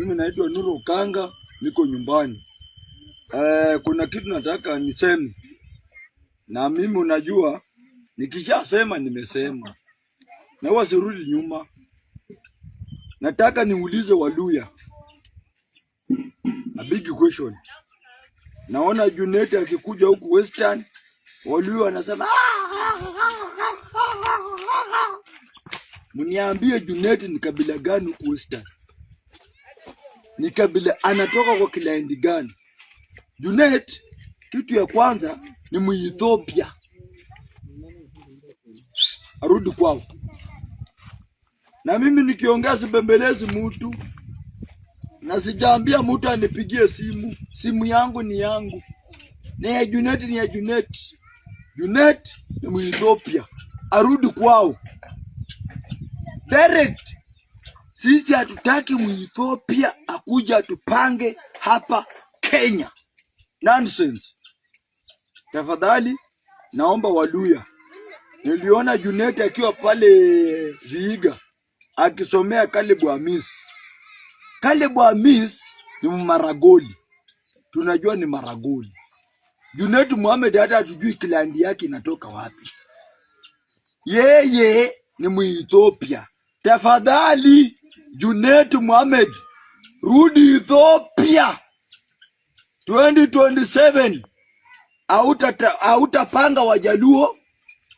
Mimi naitwa Nuru Okanga, niko nyumbani. Kuna kitu nataka niseme, na mimi unajua, nikishasema nimesema na huwa sirudi nyuma. Nataka niulize Waluya a big question. Naona Junet akikuja huku Western, Waluya wanasema, mniambie Junet ni kabila gani huku Western? Ni kabila anatoka kwa clan gani? Junet, kitu ya kwanza ni Muethiopia, arudi kwao. Na mimi nikiongea sibembelezi mtu na sijaambia mtu anipigie simu. Simu yangu ni yangu, na ya Junet ni ya Junet. Junet ni Muethiopia, arudi kwao direct. Sisi hatutaki Muethiopia akuja atupange hapa Kenya. Nonsense. Tafadhali naomba Waluya, niliona Junet akiwa pale Vihiga akisomea Caleb Amis. Caleb Amis ni Maragoli, tunajua ni Maragoli. Junet Mohamed hata hatujui clan yake inatoka wapi. Yeye ni Muethiopia. Tafadhali Junet Mohamed, rudi Ethiopia 2027. Hautapanga Wajaluo,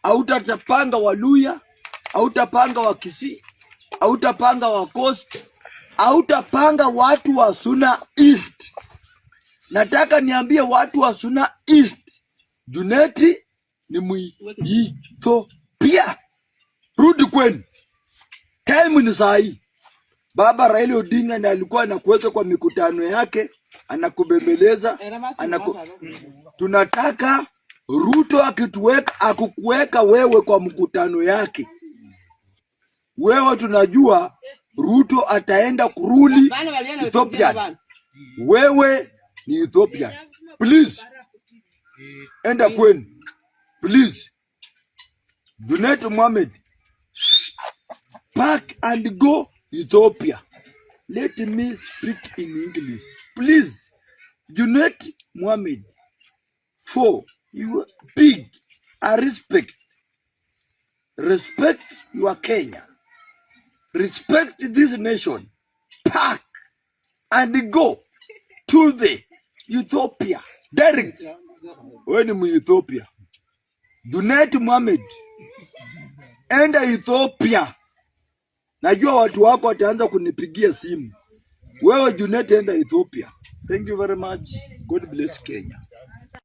hautapanga Waluya, hautapanga wa Kisii, hautapanga wa Coast, hautapanga watu wa Suna East. Nataka niambie watu wa Suna East, Juneti ni Muethiopia, rudi kwenu. Time ni saa hii. Baba Raila Odinga ndiye alikuwa anakuweka kwa mikutano yake, anakubembeleza, Tunataka Ruto akituweka, akukuweka wewe kwa mkutano yake, wewe tunajua Ruto ataenda kuruli Ethiopia. Wewe ni Ethiopia. Please, enda kwenu. Please. Junet Mohamed, pack and go Ethiopia. Let me speak in English. Please, Junet Mohamed, for you big, I respect. Respect your Kenya. Respect this nation. Pack and go to the Ethiopia. Direct. Wewe ni Muethiopia. Junet Mohamed, enda Ethiopia. Najua watu wako wataanza kunipigia simu. Wewe Junet, enda Ethiopia. Thank you very much. God bless Kenya.